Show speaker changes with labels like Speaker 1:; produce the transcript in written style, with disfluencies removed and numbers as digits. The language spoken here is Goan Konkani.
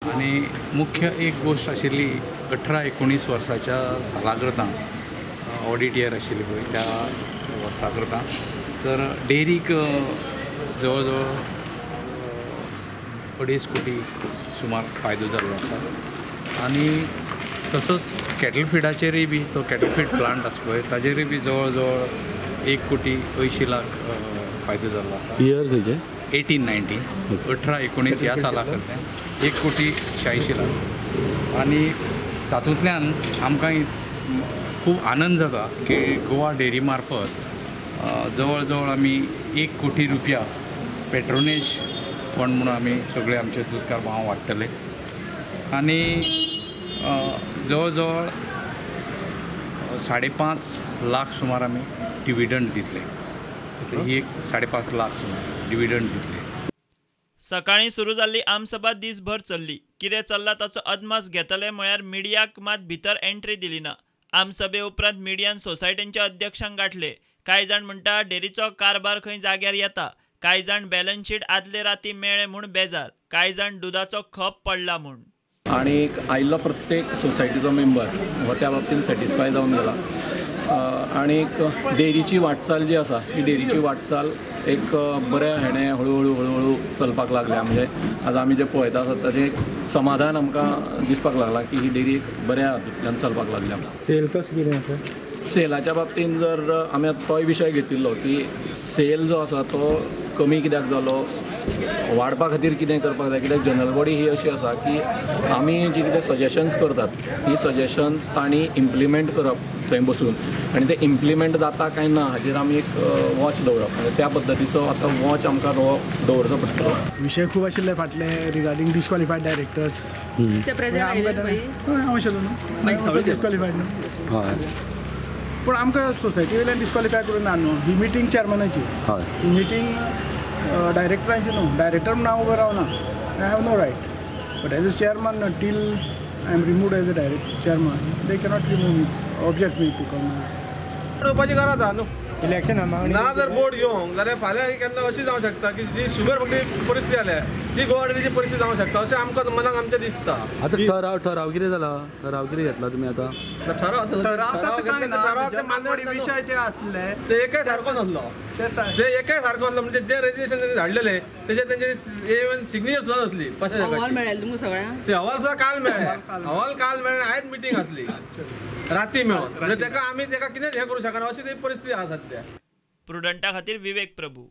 Speaker 1: आनी मुख्य एक गोश्ट आशिल्ली 18-19 वर्साच्या साला करता ऑडिट इयर आशिल्ली पळय त्या वर्सा करता तर डेअरीक जवळ जवळ 2.5 कोटी सुमार फायदो जाल्लो आसा. आनी तसोच कॅटल फिडाचेरूय बी तो कॅटल फीड प्लांट आसा पळय ताजेरूय बी जवळ जवळ 1,80,00,000 फायदो जाल्लो आसा.
Speaker 2: इयर खंयचें?
Speaker 1: 18-19 18-19 ह्या साला करता 1,86,00,000. आनी तातूंतल्यान आमकां खूब आनंद जाता की गोवा डेअरी मार्फत जवळ जवळ आमी 1 कोटी रुपया पेट्रोनेज फंड म्हणून आमी सगळे आमचे दुदकार भाव वाडटले. आनी जवळ जवळ 5.5 लाख सुमार आमी डिविडंड दितले. ही एक 5.5 लाख सुमार डिविडंड दितले.
Speaker 3: सकाळीं सुरू जाल्ली आमसभा दिसभर चल्ली. कितें चल्लां ताचो अदमास घेतले म्हळ्यार मिडियाक मात भितर एंट्री दिली ना. आमसभे उपरांत मिडियान सोसायटींच्या अध्यक्षांक गांठले. कांय जाण म्हणटा डेअरीचो कारभार खंय जाग्यार येता, कांय जाण बॅलन्स शीट आदले राती मेळ्ळें म्हूण बेजार, कांय जाण दुदाचो खप पडला म्हूण.
Speaker 4: आनी आयिल्लो प्रत्येक सोसायटीचो मेंबर हो त्या बाबतीन सॅटिस्फाय जावन गेला. आनी डेअरीची वाटचाल जी आसा ही डेअरीची वाटचाल एक बऱ्या हेणें हळुहळू हळुहळू चलपाक लागल्या. म्हणजे आज आमी जें पळयता आसा ताचें एक समाधान आमकां दिसपाक लागलां की ही डेअरी एक बऱ्या हातूंतल्यान चलपाक लागल्या.
Speaker 5: सेल कसो कितें आसा?
Speaker 4: सेलाच्या बाबतीन जर आमी आतां तोय विशय घेतिल्लो की सेल जो आसा तो कमी कित्याक जालो, वाडपा खातीर कितें करपाक जाय. कित्याक जनरल बॉडी ही अशी आसा की आमी जी कितें सजेशन्स करतात ती सजेशन्स तांणी इम्प्लिमेंट करप थंय बसून, आनी ते इम्प्लिमेंट जाता काय ना हाजेर आमी एक वॉच दवरप. म्हणजे त्या पद्दतीचो आतां वॉच आमकां तो दवरचो पडटलो.
Speaker 5: विशय खूब आशिल्ले फाटले रिगार्डींग डिस्क्वॉलिफायड डायरेक्टर्स. हांव आशिल्लो न्हू डिस्क्वॉलिफायड न्हू, पूण आमकां सोसायटी वयल्यान डिस्क्वॉलिफाय करूं ना न्हू. ही मिटींग चेअरमॅनाची, ही मिटींग डायरेक्टरांची न्हू. डायरेक्टर म्हणून हांव उबो रावना, I have no right, but as a chairman till I am removed as a direct chairman they cannot remove me, object me to come.
Speaker 6: पळोवपाची गरज आहा न्हू.
Speaker 5: इलेक्शन
Speaker 6: ना जर बोर्ड येवंक जाल्यार फाल्यां केन्ना अशी जावंक शकता की जी शुगर फॅक्टरी परिस्थिती जाल्या ती गोवा डेअरीची परिस्थिती जावंक शकता अशें आमकां मनाक आमचें दिसता.
Speaker 2: आतां ठराव कितें जाला? ठराव कितें घेतला तुमी आतां?
Speaker 6: ठराव
Speaker 5: विशय जे आसले
Speaker 6: ते एकय सारको नासलो, ते एकय सारको नासलो. म्हणजे जे रेजिस्ट्रेशन तेणी धाडलेले तेजे तेंचे इवन सिग्नेचर सुद्दां नासली.
Speaker 7: अहवाल मेळ्ळे तुमकां सगळ्यांक?
Speaker 6: ते अहवाल सुद्दां काल मेळ्ळे. अहवाल काल मेळ्ळे, आयज मिटींग आसली राती मेळोन. म्हणजे तेका आमी तेका कितेंच हें करूं शकना अशी ती परिस्थिती आसा सद्या.
Speaker 3: प्रुडंटा खातीर विवेक प्रभू.